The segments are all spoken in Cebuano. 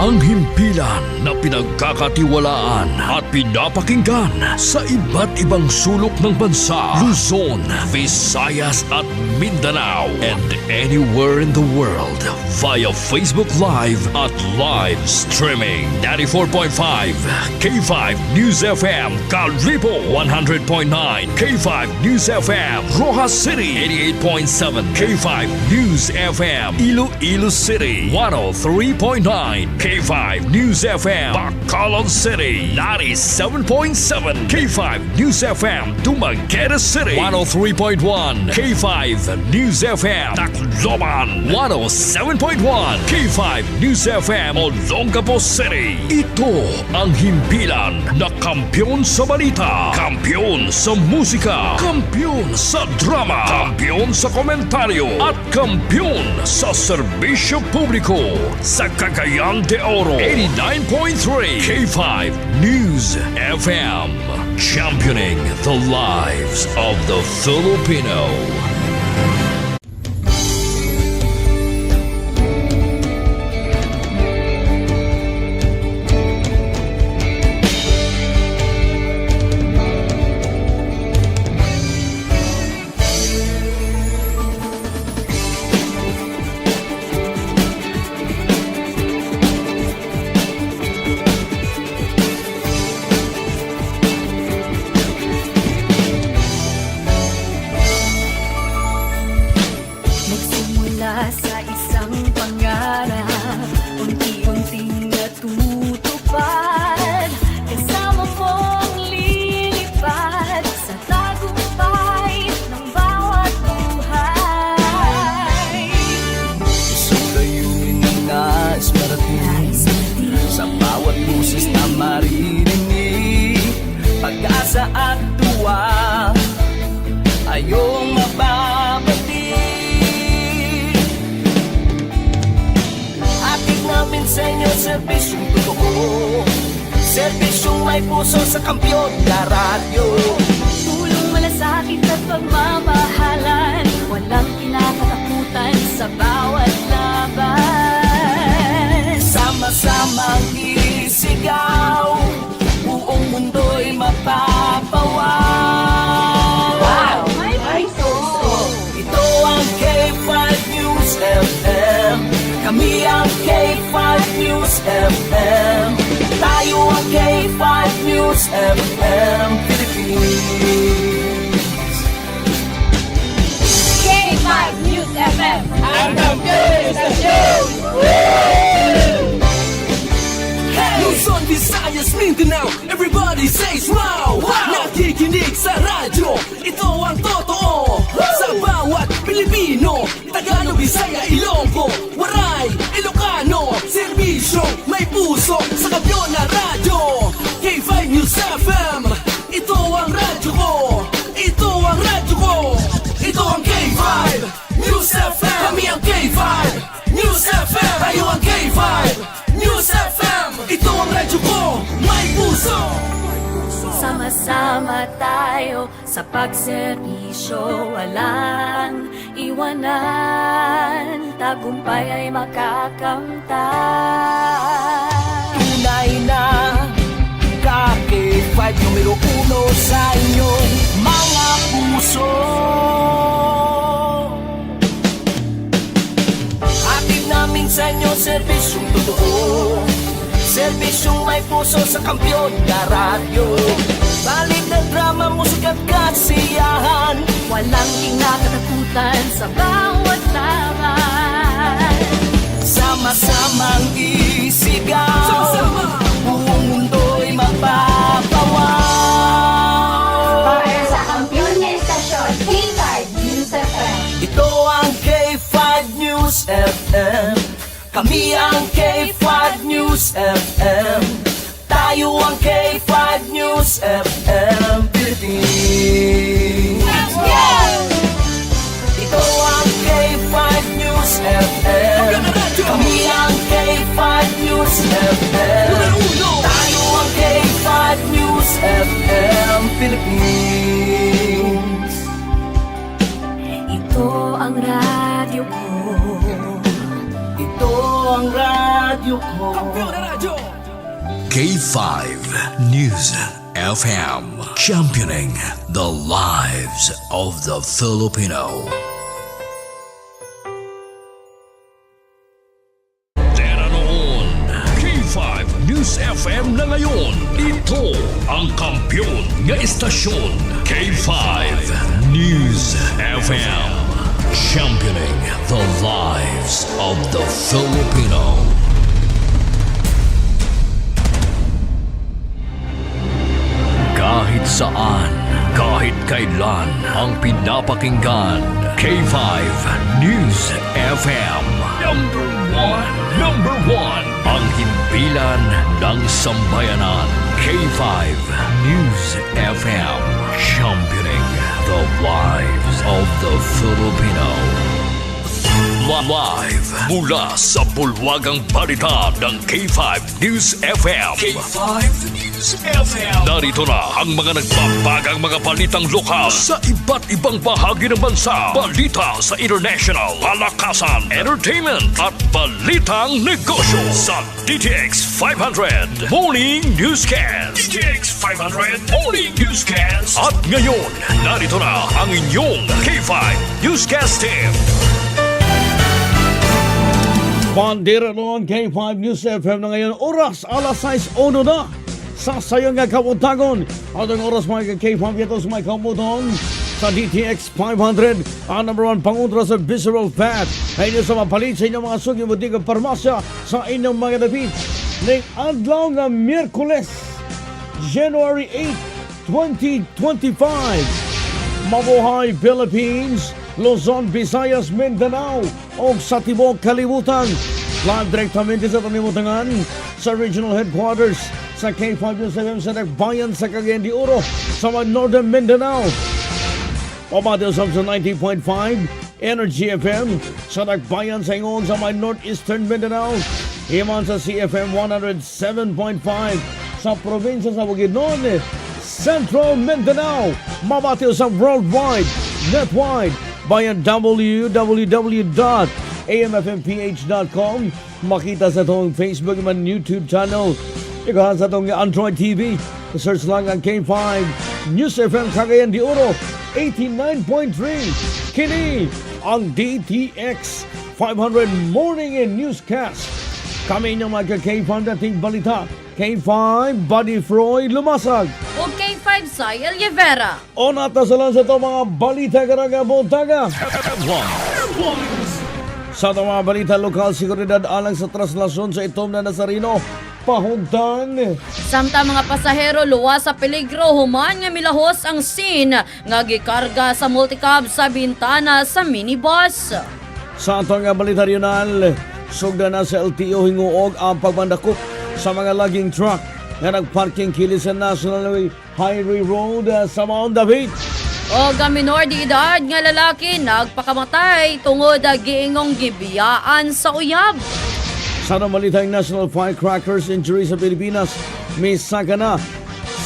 Ang himpilan na pinagkakatiwalaan at pinapakinggan sa iba't ibang sulok ng bansa, Luzon, Visayas at Mindanao, and anywhere in the world via Facebook Live at live streaming. 94.5 K5 News FM, Kalibo. 100.9 K5 News FM, Roxas City. 88.7 K5 News FM, Iloilo City. 103.9 K5 News FM, Bacolod City. 97.7 K5 News FM, Dumaguete City. 103.1 K5 News FM, Tacloban. 107.1 K5 News FM, Olongapo City. Ito ang himpilan na kampiyon sa balita, kampiyon sa musika, kampiyon sa drama, kampiyon sa komentaryo, at kampiyon sa serbisyo publiko sa Cagayan de Oro. 89.3 K5 News FM, championing the lives of the Filipino. Nagsimula sa isang pangarap, unti-unting natutupad. Kasama mong lilipad sa tagumpay ng bawat buhay. Isang layunin na nais marating, sa bawat boses na maririnig, pag-asa at tuwa ay iyong mababatid. Hatid namin sa inyo serbisyong totoo, serbisyong may puso sa kampiyon na radyo. Tulong, malasakit at pagmamahalan, walang kinakatakutan sa bawat laban. Sama-samang isigaw, buong mundo'y mapapawaw. Wow! May puso! Ito ang K5 News FM. Kami ang K5 News FM. Tayo ang K5 News FM Philippines. K5 News FM! Ang kampiyon istasyon! Luzon, Visayas, Mindanao, everybody says wow! Nakikinig sa radyo, ito ang totoo. Sa bawat Pilipino, Tagalog, Bisaya, Ilonggo, Waray, Ilocano, serbisyo, may puso sa kampiyon na radyo. K5 News FM, ito ang radyo ko. Ito ang radyo ko. Ito ang K5 News FM. Kami ang K5 News FM. Tayo ang K5 News FM. Ito ang radyo ko, may puso. Sama-sama tayo sa pagserbisyo, walang iwanan, tagumpay ay makakamtan. Tunay na K5, numero uno sa inyong mga puso. Hatid namin sa inyo serbisyong totoo, serbisyong may puso sa kampiyon na radyo. Balik ng drama, musika at kasiyahan. Walang kinakatakutan sa bawat laban. Sama-samang isigaw, Sama-sama. buong mundo'y mapapawaw. Para sa kampiyon nga istasyon, K5 News FM. Ito ang K5 News FM. Kami ang K5 News FM. Tayo ang K5 News FM Philippines. Let's go! Ito ang K5 News FM. Kami ang K5 News FM. Numero uno. Tayo ang K5 News FM Philippines. Ito ang radyo ko. Ito ang radyo ko. Kampiyon na radyo. K5 News FM, championing the lives of the Filipino. Tera noon, K5 News FM na ngayon. Ito ang kampiyon nga istasyon. K5 News FM, championing the lives of the Filipino. Kahit saan, kahit kailan, ang pinapakinggan. K5 News FM. Number one, number one. Ang himpilan ng sambayanan. K5 News FM. Championing the lives of the Filipino. Live mula sa bulwagang balita ng K5 News FM. K5 News FM. Narito na ang mga nagbabagang mga balitang lokal sa iba't ibang bahagi ng bansa. Balita sa international, palakasan, entertainment at balitang negosyo sa DTX 500 Morning Newscast. DTX 500 Morning Newscast. At ngayon, narito na ang inyong K5 Newscast team. Bandera noon K5 News FM na ngayon, oras alas 6:01 na sa sayong nga kabuntagon. Atong oras, mga K5 ito sa may kamuton sa DTX 500, ang number one panguntra sa visceral fat ay inyo sa mapalit sa inyong mga sugi butik at parmasya sa inyong mga dapit. Ning adlaw nga Miyerkules, January 8, 2025. Mabuhay Philippines, Luzon, Visayas, Mindanao o sa tibuok kalibutan. Live direktamente sa Tanimutangan sa Regional Headquarters sa K5 News FM sa Bayan sa Cagayan de Oro sa mga Northern Mindanao. Pamati sa 90.5 Energy FM sa Nagbayan sa Ingong sa may Northeastern Mindanao. Iman sa CFM 107.5 sa probinsya sa Bukidnon, Central Mindanao. Mabati sa worldwide, netwide, via www.amfmph.com. Makita sa atong Facebook man YouTube channel. Ikaw sa atong Android TV. Search lang ang K5 News FM Cagayan de Oro 89.3. Kini ang DTX 500 Morning and Newscast. Kami inyong mga K5 dating balita. K5 Buddy Freud Lumasag. O K5 Sayel Rivera. O natasalan sa ito mga balita karang buntaga. Sa itong mga balita lokal, seguridad alang sa traslasyon sa Itom na Nazareno. Pahugtan. Samtang mga pasahero luwas sa peligro human nga milahos ang scene nga gikarga sa multicab sa bintana sa minibus. Sa atong nga balita regional, sugda na sa LTO Hinguog ang pagmandakop sa mga logging truck nga nagparking kili sa National Highway Road sa Mount David. O ang minor de edad nga lalaki nagpakamatay tungod giingong gibiyaan sa uyab. Sa atong balitang National Firecrackers injury sa Pilipinas, may saka na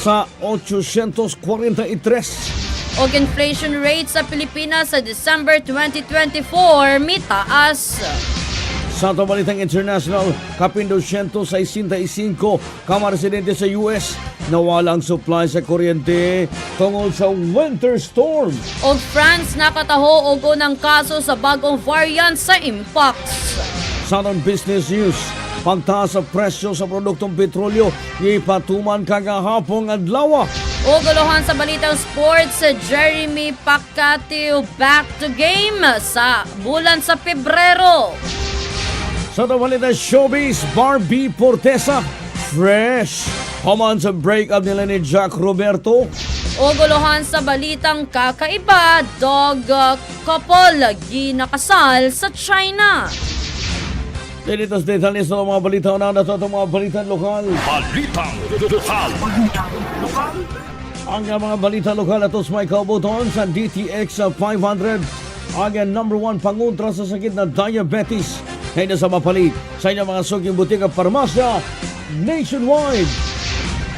sa 843. Og inflation rate sa Pilipinas sa December 2024 mitaas. Sa atong balitang international, kapin 265 ka mga residente sa US nawala ang supply sa kuryente tungod sa winter storm. Og France nakataho og unang kaso sa bagong variant sa Mpox. Sa atong business news, pagtaas sa presyo sa produktong petrolyo, ipatuman kagahapong adlaw. O guluhan sa balitang sports, Jeremy Pacatiw back to game sa bulan sa Pebrero. Sa atong balitang showbiz, Barbie Forteza, fresh. Human sa breakup nila ni Jack Roberto. O guluhan sa balitang kakaiba, dog couple ginakasal sa China. Dito sa detalye sa mga balita na na sa atong mga balita lokal. Balitang Lokal. Ang mga balita lokal ato sa may kaubuton sa DTX 500, ang number one pangontra sa sakit na diabetes kaya sa mapalit sa inyong mga suking butik at parmasya nationwide.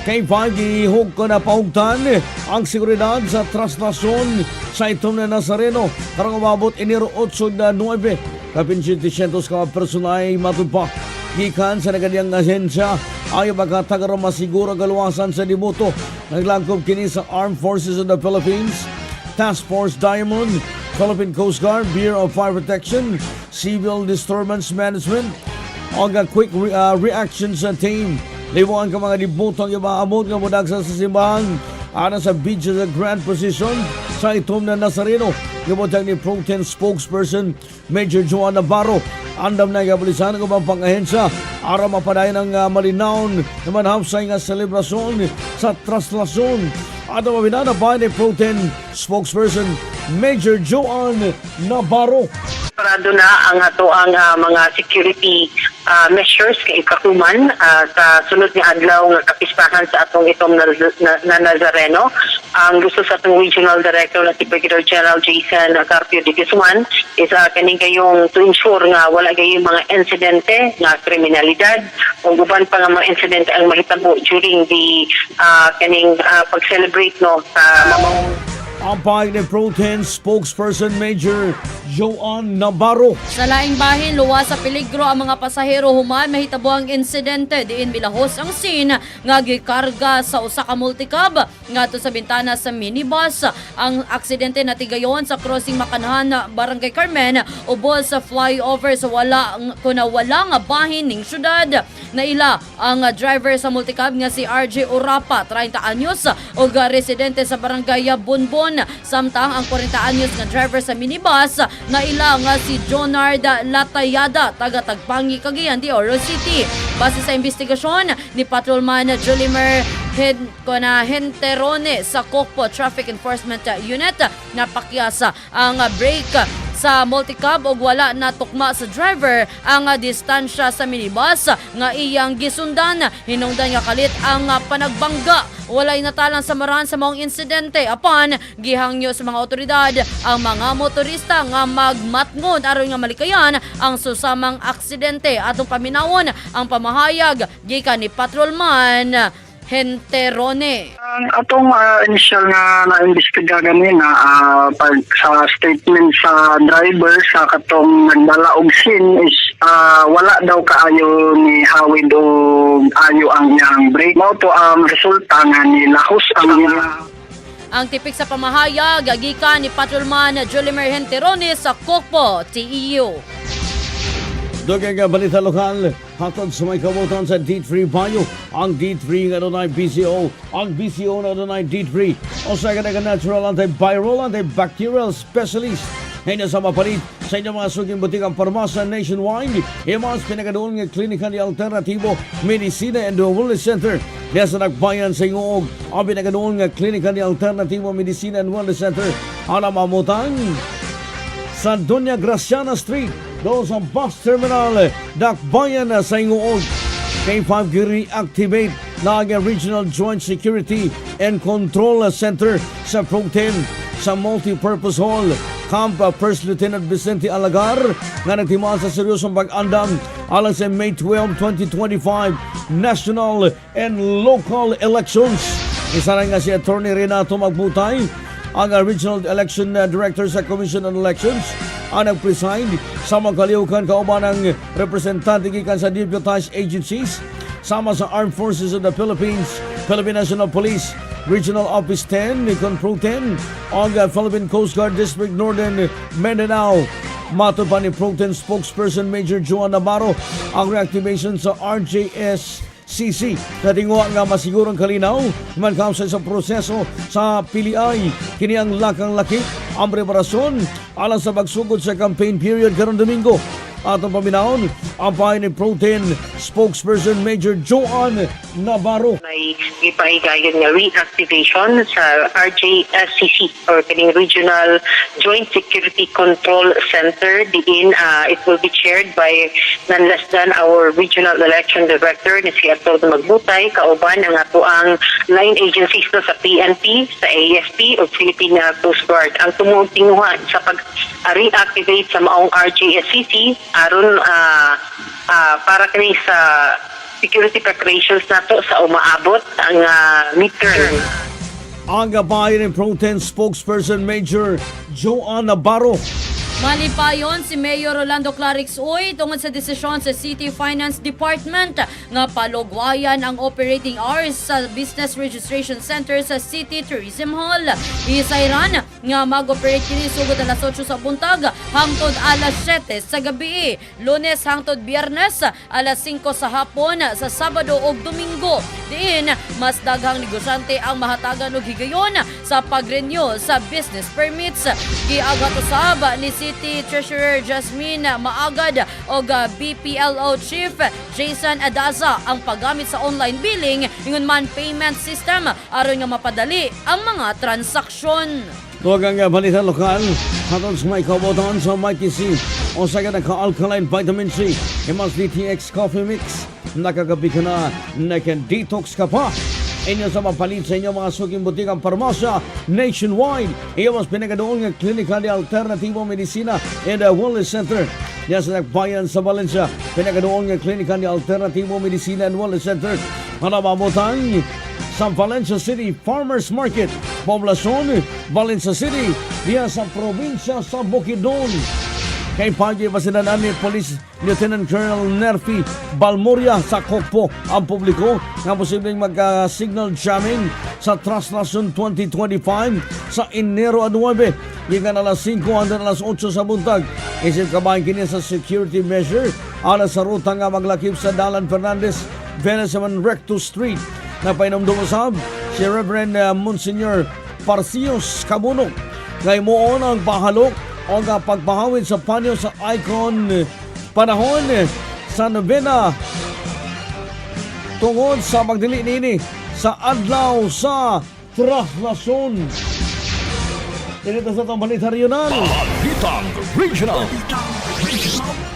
Kay gihug ko na pahugtan ang seguridad sa traslasyon sa Itom na Nazareno karong umabot Enero 8 na 9. Kapin 700 ka personay matod pa gikan sa nagadiyang ahensya ay maghatag aron masiguro ang kaluwasan sa deboto. Naglangkob kini sa Armed Forces of the Philippines, Task Force Diamond, Philippine Coast Guard, Bureau of Fire Protection, Civil Disturbance Management, og ang Quick Reactions Team. Libuan ka mga deboto ang imaamot nga mudagsa sa simbahan alang sa video sa Grand Procession sa Itom na Nazareno. Gibutang ni Pro 10 spokesperson Major Joan Navarro. Andam na gabulisan ang ubang pang-ahensya aron mapadayon ang malinawon na manhapsay nga selebrasyon sa traslasyon. Ato mabinana ni Pro 10 spokesperson Major Joan Navarro. Parado na ang ato ang mga security measures kay ikahuman sa sunod nga adlaw nga kapistahan sa atong Itom na Nazareno. Ang gusto sa atong regional director na si Brigadier General Jason Carpio de Guzman is kaning kayong to ensure nga wala gayong mga insidente nga kriminalidad o uban pa nga mga insidente ang mahitabo during the kaning pag-celebrate, no, sa mamang Ang pahayag ni Pro 10 spokesperson Major Joan Navarro. Sa laing bahin, luwas sa peligro ang mga pasahero human mahitabo ang insidente diin milahos ang scene nga gikarga sa usa ka multicab ngadto sa bintana sa minibus. Ang aksidente natigayon sa crossing Makanhan, Barangay Carmen, ubos sa flyover sa wala kuna wala nga bahin ning syudad. Naila ang driver sa multicab nga si RJ Urapa, 30 anyos, ug residente sa Barangay Bonbon, samtang ang 40 anyos nga driver sa minibus naila nga si Jonard Latayada, taga Tagpangi, Cagayan de Oro City. Base sa investigasyon ni Patrolman Julimer kona Henterone sa Kokpo Traffic Enforcement Unit, napakyas ang brake sa multicab og wala na tukma sa driver ang distansya sa minibus nga iyang gisundan. Hinungdan nga kalit ang panagbangga. Walay natalang samaran sa maong insidente, apan gihangyo sa mga otoridad ang mga motorista nga magmatngon aron nga malikayan ang susamang aksidente. Atong paminawon ang pamahayag gikan ni Patrolman Henterone. Ang atong initial nga naimbestiga ganina, pag sa statement sa driver sa katong nagdala og sin is wala daw kaayo ni hawid og ayo ang iyang brake. Mao to ang resulta nga ni lahos ang iyang Ang tipik sa pamahayag gikan ni Patrolman Julimer Henterone sa Kokpo TEU. Dugay nga balita lokal, hatod sa may kabutan sa D3 Bayo. Ang D3 nga dunay BCO, ang BCO na dunay D3. O sa ka natural antiviral, antibacterial specialist. Ngayon sa mapalit sa inyong mga suking butik ang parmasa nationwide. Himas pinakadoon nga klinika ni Alternatibo Medicina and Wellness Center. Diya sa Nagbayan sa Ingoog, ang pinakadoon nga klinika ni Alternatibo Medicina and Wellness Center. Ang mamutang sa Doña Graciana Street, doon sa bus terminal, Dakbayan sa Ingoog. K5 reactivate na ang Regional Joint Security and Control Center sa Pro 10 sa Multipurpose Hall. Camp First Lieutenant Vicente Alagar nga nagtimaan sa seryosong pag-andam alang sa May 12, 2025 national and local elections. Isa na nga si Attorney Renato Magbutay, ang Regional Election Director sa Commission on Elections, ang nag-preside sa mga kalihukan kauban ng representante gikan sa deputized agencies sama sa Armed Forces of the Philippines, Philippine National Police, Regional Office 10, Pro 10, ang Philippine Coast Guard District Northern Mindanao. Matod pa ni Pro 10 spokesperson Major Joan Navarro, ang reactivation sa RJSCC natinguha nga masigurong kalinaw man sa proseso sa piliay. Kini ang lakang laki ang preparasyon alang sa pagsugod sa campaign period karong Domingo. Atong paminawon ang pahay ni Pro 10 spokesperson Major Joan Navarro. May gipahigayon nga reactivation sa RJSCC or kaning Regional Joint Security Control Center diin it will be chaired by none less than our Regional Election Director ni si Arturo Magbutay kauban ang atoang line agencies, no, sa PNP, sa AFP o Philippine Coast Guard. Ang tumuong tinguha sa pag reactivate sa maong RJSCC aron para kini sa security preparations nato sa umaabot ang midterm. Ang gabay ni Pro 10 spokesperson Major Joan Navarro. Malipayon si Mayor Rolando Klarex Uy tungod sa desisyon sa City Finance Department nga palugwayan ang operating hours sa Business Registration Center sa City Tourism Hall. Isayran nga mag-operate kini sugod alas 8 sa buntag hangtod alas 7 sa gabi. Lunes hangtod Biyernes alas 5 sa hapon sa Sabado ug Domingo. Diin mas daghang negosyante ang mahatagan og higayon sa pag-renew sa business permits. Giaghat usab ni City Treasurer Jasmine Maagad og BPLO Chief Jason Adaza ang paggamit sa online billing ingon man payment system aron nga mapadali ang mga transaksyon. Tuwag ang balita lokal, hatod sa may kaubotan sa Mighty C o sa naka-alkaline vitamin C, Himas DTX Coffee Mix. Nakagabi ka na, naka-detox ka pa. Inyo sa mapalit sa inyong mga suking butikang parmasya nationwide. Iyo mas pinagadoon nga klinika di Alternatibo Medicina and Wellness Center. Diyan sa Nagbayan sa Valencia, pinagadoon nga klinika ni Alternatibo Medicina and Wellness Center. Manamamutang sa Valencia City Farmers Market, Poblacion, Valencia City, diya sa probinsya sa Bukidnon. Kay Pagi pasinan ni Police Lieutenant Colonel Nerfi Balmoria sa Kokpo ang publiko nga posibleng magka-signal jamming sa Traslacion 2025 sa Enero 9 gikan alas 5 hanggang alas 8 sa buntag. Isip kabahin kini sa security measure alas sa ruta nga maglakip sa Dalan Fernandez, Venezuelan Recto Street. Napainomdum usab si Reverend Monsignor Parcios Cabuno ngay muon ang pahalok o nga pagpahawid sa panyo sa icon panahon sa nobena tungod sa pagdili nini sa adlaw sa Traslacion. Dinito sa itong balita regional. Balitang Regional.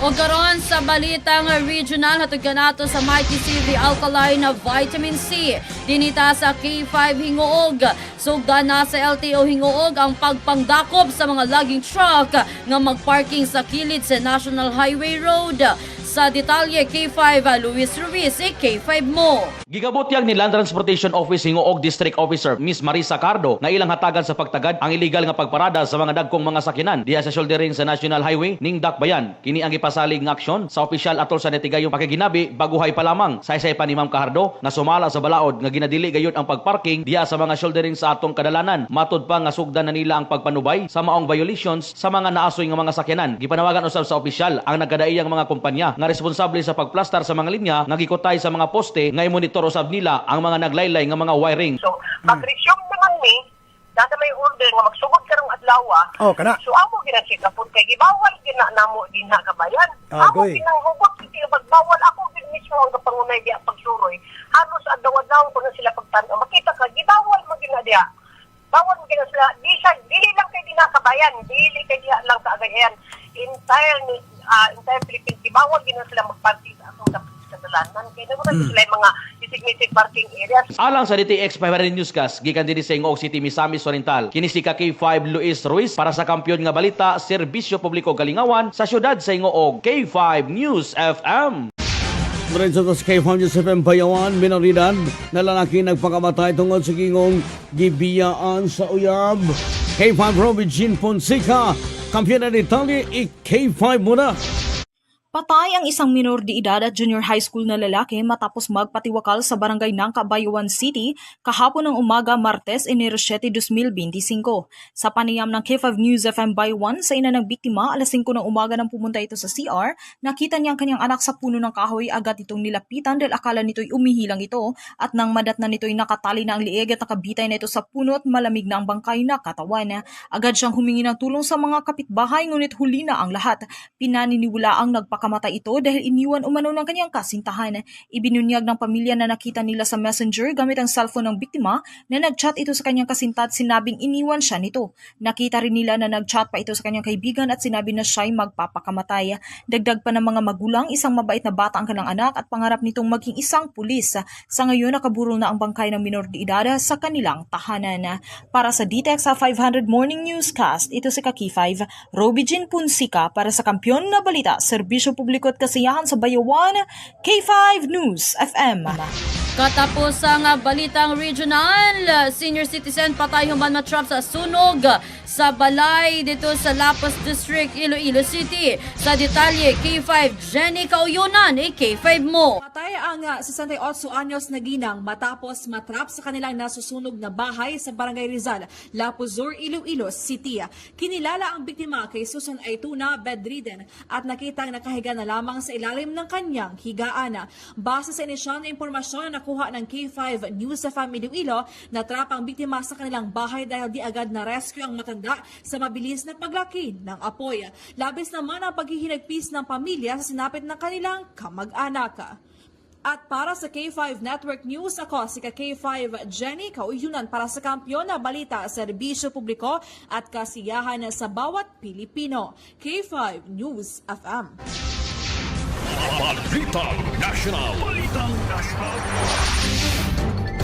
O karon sa balitang regional, hatod kanato sa Mighty C, the alkaline na vitamin C. Dinita sa K5 Gingoog. Sugdan na sa LTO Gingoog ang pagpangdakop sa mga logging truck nga magparking sa kilid sa National Highway Road. Sa detalye, K5 Luis Ruiz, eh, K5 mo. Gigabutyag ni Land Transportation Office Gingoog District Officer Miss Marisa Cardo nga ilang hatagan sa pagtagad ang illegal nga pagparada sa mga dagkong mga sakinan diha sa shouldering sa National Highway ning Dakbayan. Kini ang gipasalig nga aksyon sa opisyal atol sa natigayong pakiginabi baguhay pa lamang. Saysay pa ni Ma'am Cahardo nga sumala sa balaod nga ginadili gayud ang pagparking diha sa mga shouldering sa atong kadalanan. Matud pa nga sugdan na nila ang pagpanubay sa maong violations sa mga naasoy nga mga sakyanan. Gipanawagan usab sa opisyal ang nagkadaiyang mga kumpanya nga responsable sa pagplastar sa mga linya nga gikutay sa mga poste nga i-monitor usab nila ang mga naglaylay nga mga wiring. So, mag-resume naman mi, nasa may order nga magsugod karong adlaw. Oh, kana. So amo gina check upon kay gibawal gina namo dinha kabayan. Amo Agoy. ginang hugot kasi magbawal ako gid mismo ang gapangunay diha pagsuroy. Halos adlaw-adlaw ko na sila pagtan-aw. Makita ka gibawal mo gina diha. Bawal mo gina sila. Di siya dili lang kay dinha kabayan, dili kay diha lang sa Agayan. Entire Philippines gibawal gina sila magparking sa atong kadalanan. Kay naman sila yung mga designated parking areas. Alang sa DTX 500 Newscast, gikan dinhi sa Gingoog City, Misamis Oriental. Kini si ka K5 Luis Ruiz para sa kampiyon nga balita, serbisyo publiko galingawan sa syudad sa Gingoog. K5 News FM. Diretso sa K5 News FM Bayawan, minoridad na lalaki nagpakamatay tungod sa gingong gibiyaan sa uyab. K5 Robin Jean Fonseca, kampiyon na detalye, i-K5 muna. Patay ang isang minor de edad at junior high school na lalaki matapos magpatiwakal sa barangay Nangka, Bayawan City kahapon ng umaga, Martes, Enero 7, 2025. Sa panayam ng K5 News FM Bayawan sa ina ng biktima, alas 5 ng umaga nang pumunta ito sa CR, nakita niya ang kanyang anak sa puno ng kahoy. Agad itong nilapitan dahil akala nito'y umihilang ito at nang madatna nito'y nakatali na ang lieg at nakabitay na ito sa puno at malamig na ang bangkay na katawan. Agad siyang humingi ng tulong sa mga kapitbahay ngunit huli na ang lahat. Pinaniniwala ang nagpakamatay ito dahil iniwan umano ng kanyang kasintahan. Ibinunyag ng pamilya na nakita nila sa Messenger gamit ang cellphone ng biktima na nag-chat ito sa kanyang kasinta at sinabing iniwan siya nito. Nakita rin nila na nag-chat pa ito sa kanyang kaibigan at sinabi na siya'y magpapakamatay. Dagdag pa ng mga magulang, isang mabait na bata ang kanilang anak at pangarap nitong maging isang pulis. Sa ngayon, nakaburol na ang bangkay ng minor de edad sa kanilang tahanan. Para sa DTX 500 Morning Newscast, ito si Kaki 5, Roby Jean Punsika para sa Kampiyon na Balita, Serbisyo serbisyo publiko at kasiyahan sa Bayawan, K5 News FM. Katapos ang balitang regional, senior citizen patay human matrap sa sunog sa balay dito sa Lapas District, Iloilo City. Sa detalye, K5 Jenny Kauyunan, K5 mo. Patay ang 68 anyos na ginang matapos matrap sa kanilang nasusunog na bahay sa Barangay Rizal, Lapuz Sur, Iloilo City. Kinilala ang biktima kay Susan Aytuna, bedridden, at nakitang nakahiga na lamang sa ilalim ng kanyang higaan. Base sa inisyal na impormasyon na nakuha ng K5 News FM Iloilo, natrap ang biktima sa kanilang bahay dahil di agad na rescue ang matanda sa mabilis na paglaki ng apoy. Labis naman ang paghihinagpis ng pamilya sa sinapit ng kanilang kamag-anak. At para sa K5 Network News, ako si K5 Jenny Kauyunan para sa Kampiyon na Balita, Serbisyo Publiko at Kasiyahan sa bawat Pilipino. K5 News FM. Balita National. Balita National.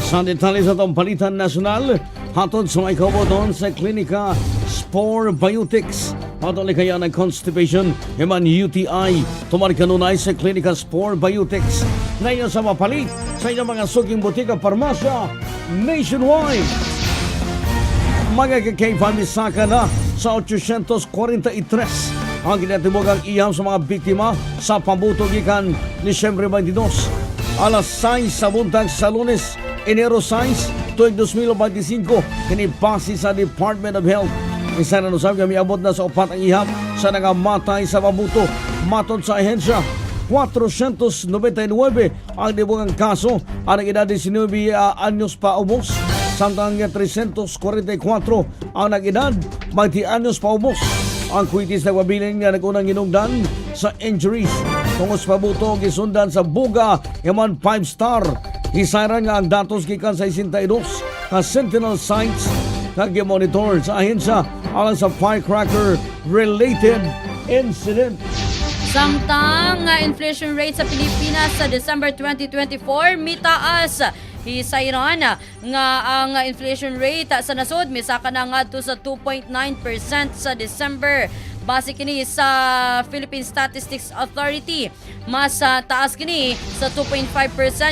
Sa detalye sa atong Balitan Nasyonal, hatod sa mga kaubuton sa Klinika Spore Biotics. Patol kaya ng constipation, human UTI, tumar kanunay sa Klinika Spore Biotics. Ngayon sa mapalit sa inyong mga suking butika parmasya nationwide. Mga ka-K5, saka na sa 843 ang ginatibugang iham sa mga biktima sa pambuto gikan Disyembre 22. Alas 6 sa buntag sa Lunes, Enero 6, tuig 2025, kini base sa Department of Health. Isa na usab nga miabot na sa 4 ang ihap sa nangamatay sa pabuto. Matod sa ahensya, 499 ang tibugang kaso ang edad 19 anyos pa ubos, samtang 344 ang nag-edad 20 anyos pa ubos. Ang kwitis nagpabilin nga nagunang hinungdan sa injuries tungod sa pabuto gisundan sa Buga Yaman 5 star. Hisayran nga ang datos gikan sa 62 ka sentinel sites nga monitor sa ahensya alang sa firecracker related incident. Samtang inflation rate sa Pilipinas sa December 2024 mitaas. Hisayran nga ang inflation rate sa nasod misaka na ngadto sa 2.9% sa December. Base kini sa Philippine Statistics Authority, mas taas kini sa 2.5%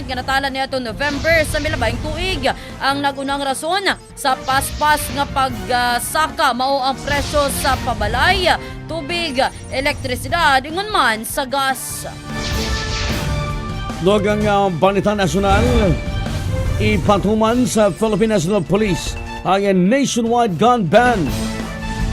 nga natala niadtong November sa milabayng tuig. Ang nagunang rason sa paspas nga pagsaka mao ang presyo sa pabalay, tubig, elektrisidad, ingon man sa gas. Dugang Balita Nasyonal, ipatuman sa Philippine National Police ang nationwide gun ban.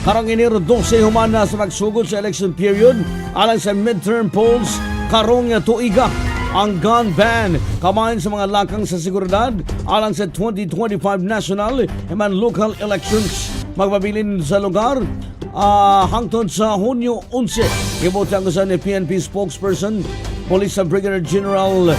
Karong Enero 12 human na sa pagsugod sa election period alang sa midterm polls karong tuiga. Ang gun ban kamain sa mga lakang sa seguridad alang sa 2025 national and local elections. Magpabilin sa lugar hangtod sa Hunyo 11. Ibot ang ni PNP spokesperson Police Brigadier General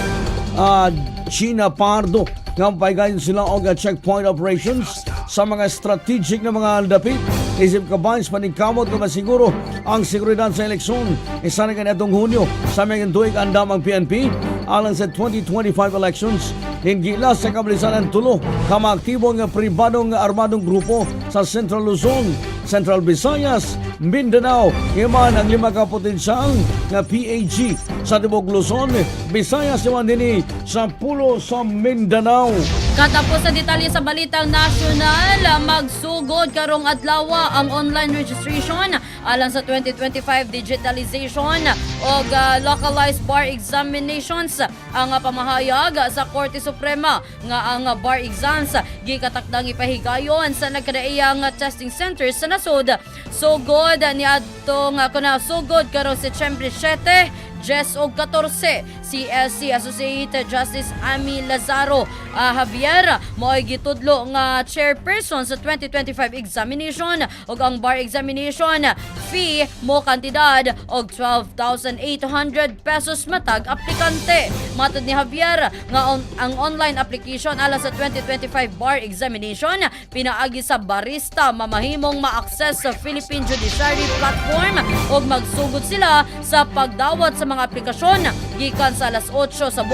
Gina Pardo nga paygayon sila og checkpoint operations sa mga strategic na mga dapit isip kabahin sa paningkamot nga masiguro ang seguridad sa eleksyon. Isa na kaniadtong Hunyo sa mga tuig, andam ang PNP alang sa 2025 elections. Hinggila sa kabilisan ang 3 ka aktibo nga pribadong armadong grupo sa Central Luzon, Central Visayas, Mindanao, iman ang 5 ka potensyal nga PAG sa tibok Luzon, Visayas, iman dinhi sa pulo sa Mindanao. Katapos sa detalye sa Balitang Nasyonal, magsugod karong adlaw ang online registration alang sa 2025 digitalization o localized bar examinations. Ang pamahayag sa Korte Suprema nga ang bar exams gikatakdang ipahigayon sa nagkadaiyang testing centers sa nasod sugod niadtong kuna sugod karong Setyembre 7, 10 og 14. CSC Associate Justice Amy Lazaro Javier mo'y gitudlo nga chairperson sa 2025 examination, ug ang bar examination fee mo kantidad og 12,800 pesos matag aplikante. Matod ni Javier nga ang online application alang sa 2025 bar examination pinaagi sa Barista mamahimong ma-access sa Philippine Judiciary Platform ug magsugod sila sa pagdawat sa mga aplikasyon gikan sa alas 8 sa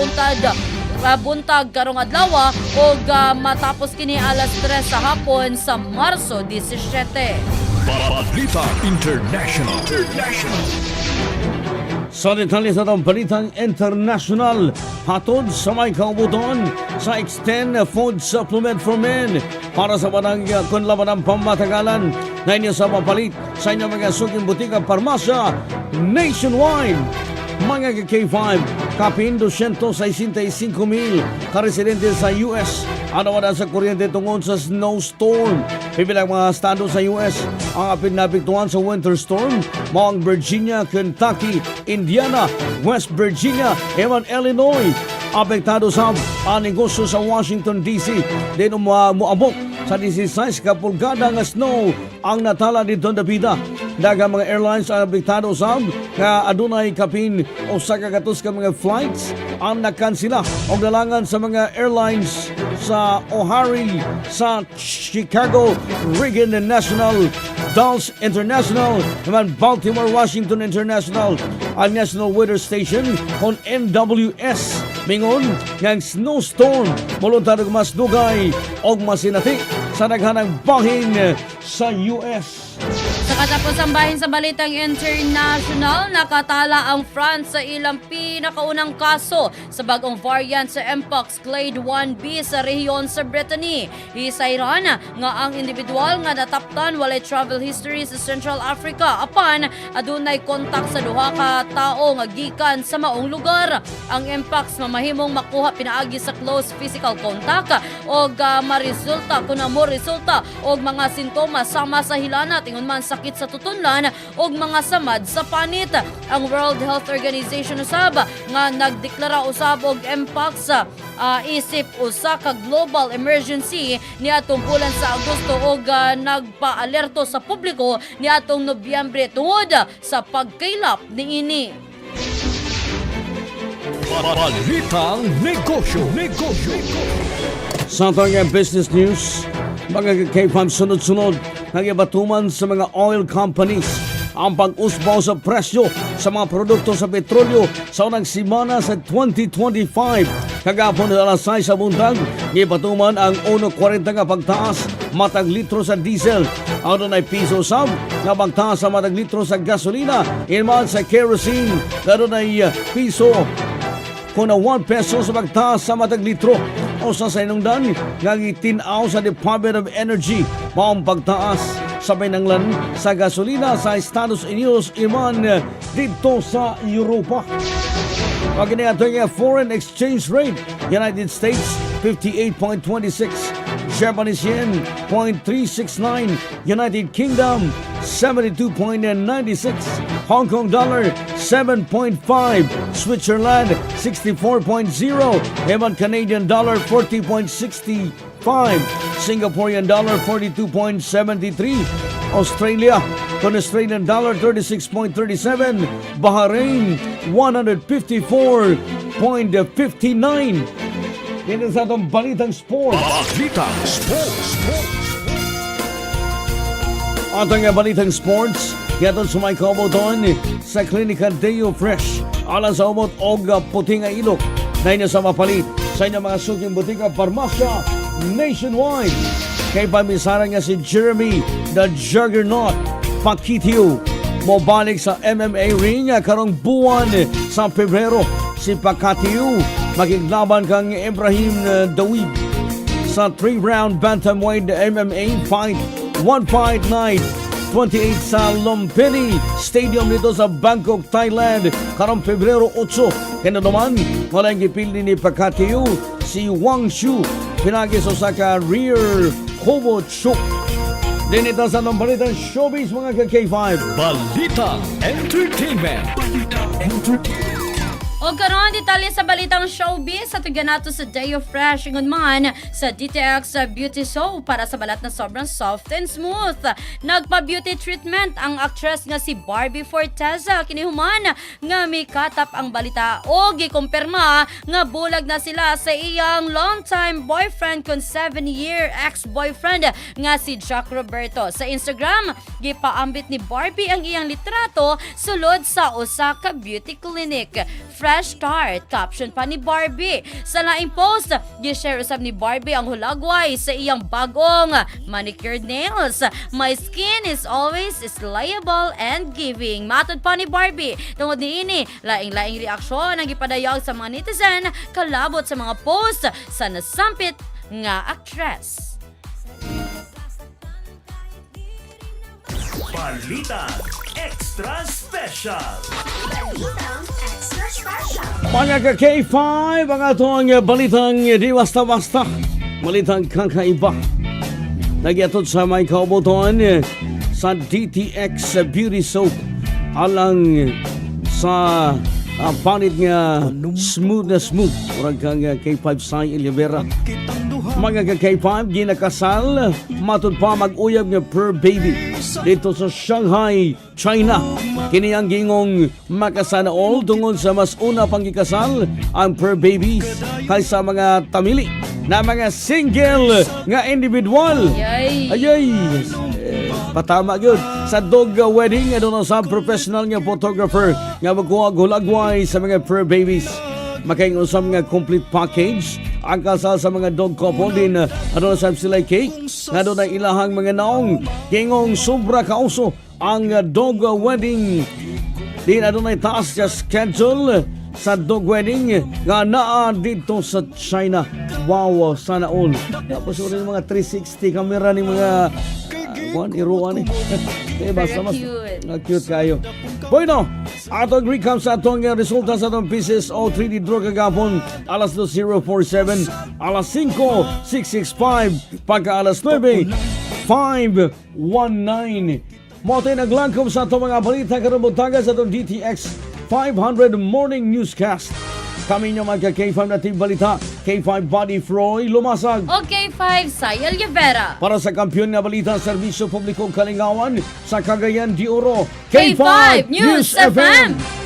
buntag karong adlaw ug matapos kini alas 3 sa hapon sa Marso 17. Balita International. International. Sa detalye sa atong balitang international, hatod sa may kaubuton sa Extend Food Supplement for Men para sa banang kunlaban ng pamatagalan na inyo sa mapalit sa inyong mga suking butika, parmasya nationwide. Mga K5, kapin 265 mil karesidente sa US ang nawala sa kuryente tungod sa snowstorm. Pibilang mga estado sa US ang apil naapektuhan sa winter storm mao ang Virginia, Kentucky, Indiana, West Virginia, eman Illinois. Apektado sa ang negosyo sa Washington DC. Din muabot sa 16 ka pulgada nga snow ang natala dito dapita. Daghang mga airlines ang apektado sab nga adunay kapin 100 ka mga flights ang nakansila og nalangan sa mga airlines sa O'Hare, sa Chicago, Reagan National, Dulles International, naman Baltimore Washington International. Ang National Weather Station kon NWS mingon nga ang snowstorm moluntad og mas dugay og masinati sa daghanang bahin sa US. Sa katapusang bahin sa balitang international, nakatala ang France sa ilang pinakaunang kaso sa bagong variant sa Mpox Clade 1b sa rehiyon sa Brittany. Hisayran nga ang individual nga nataptan walay travel history sa Central Africa apan adunay kontak sa duha ka tawo nga gikan sa maong lugar. Ang Mpox mamahimong makuha pinaagi sa close physical contact og maresulta kun mo resulta og mga sintomas sama sa hilanat, ingon man sakit sa tutunlan og mga samad sa panit. Ang World Health Organization usab nga nagdeklara usab og Mpox isip usa ka global emergency niadtong bulan sa Agosto og nagpaalerto sa publiko niadtong Nobyembre tungod sa pagkaylap niini. Balitang Negosyo. Negosyo. Sa atong business news, mga K5, sunod-sunod nagibatuman sa mga oil companies ang pag-usbaw sa presyo sa mga produkto sa petrolyo sa unang simana sa 2025. Kagapon na alas 6 sa buntag, gibatuman ang 1.40 nga pagtaas matag litro sa diesel. Ang ay piso sab nga pagtaas sa matag litro sa gasolina, inman sa kerosene, adunay piso kung na 1 peso sa pagtaas sa matag litro. Usa sa hinungdan nga gitin-aw sa Department of Energy mao ang pagtaas sa pinanglan sa gasolina sa Estados Unidos iman dito sa Europa. Pag atong foreign exchange rate, United States 58.26, Japanese yen 0.369, United Kingdom 72.96, Hong Kong dollar 7.5, Switzerland 64.0, Eman Canadian dollar 40.65, Singaporean dollar 42.73, Australia kon Australian dollar 36.37, Bahrain 154.59. Yan sa atong balitang sports. Balitang Sports. Atong nga balitang sports, yatong sumay doon sa Klinika Deo Fresh. Alang sa umot og puti nga ilok na inyo sa mapalit sa inyong mga suking butika, parmasya nationwide. Kay pamisara nga si Jeremy the Juggernaut Pacquiao mobalik sa MMA ring karong buwan sa Pebrero. Si Pacquiao makiglaban kang Ibrahim Dawid sa 3-round bantamweight MMA fight, One Fight Night 28 sa Lumpini Stadium dito sa Bangkok, Thailand karong Pebrero 8. Kaya naman, wala gipili ni Pacquiao si Wang Shu pinagi sa usa rear kobo choke. Din ito sa atong balitang showbiz, mga ka-K5. Balitang Entertainment. Balitang Entertainment. O karon, detalye sa balitang showbiz sa tugan nato sa Deo Fresh ingon man sa DTX Beauty Soap para sa balat na sobrang soft and smooth. Nagpa-beauty treatment ang actress nga si Barbie Forteza kinihuman nga mikatap ang balita o gikumpirma nga bulag na sila sa iyang longtime boyfriend kon 7-year ex-boyfriend nga si Jack Roberto. Sa Instagram, gipaambit ni Barbie ang iyang litrato sulod sa usa ka beauty clinic. Fresh fresh start. Caption pa ni Barbie. Sa laing post, gi-share usab ni Barbie ang hulagway sa iyang bagong manicured nails. "My skin is always slayable and giving." Matod pa ni Barbie, tungod niini, laing-laing reaksyon ang gipadayag sa mga netizen kalabot sa mga post sa nasampit nga actress. Balita Extra Special. Balitang Extra Special. Mga ka-K5, ang atong balitang di basta-basta. Balitang kakaiba. Nagyatod sa may kaubuton sa DTX Beauty Soap alang sa panit nga smooth na smooth. Murag kang K5 Sai Olivera. Mga ka-K5, ginakasal, matud pa mag-uyab nga fur baby dito sa Shanghai, China. Kini ang gingong makasana all tungod sa mas una pang gikasal ang fur babies kaysa mga tamili na mga single nga individual. Yay! Ayay! Eh, patama gyud sa dog wedding, aduna sa professional nga photographer nga magkuha og hulagway sa mga fur babies. Makaingon sa mga complete package ang kasal sa mga dog couple din, aduna sa sila cake nga doon ay ilahang mga naong. Gingong sobra kauso ang dog wedding din, adunay taas sa schedule sa dog wedding nga naa dito sa China. Wow, sana all. Tapos rin mga 360 camera ni mga kuan iruan eh. Eh basta Very mas cute. Ah, cute kayo. Bueno, atong recap sa atong resulta sa atong PCSO 3D draw kagapon: alas 2.047, alas 5.665, pagka alas 9, 519. Mao tay naglangkob sa atong mga balita karong buntaga sa atong DTX 500 Morning Newscast. Kami nyo magka K5 na Team Balita, K5 Body Froy Lumasag. Okay, 5, Sayel Rivera. Para sa kampiyon nga balita, serbisyo publiko, kalingawan sa Cagayan de Oro. K5 News FM.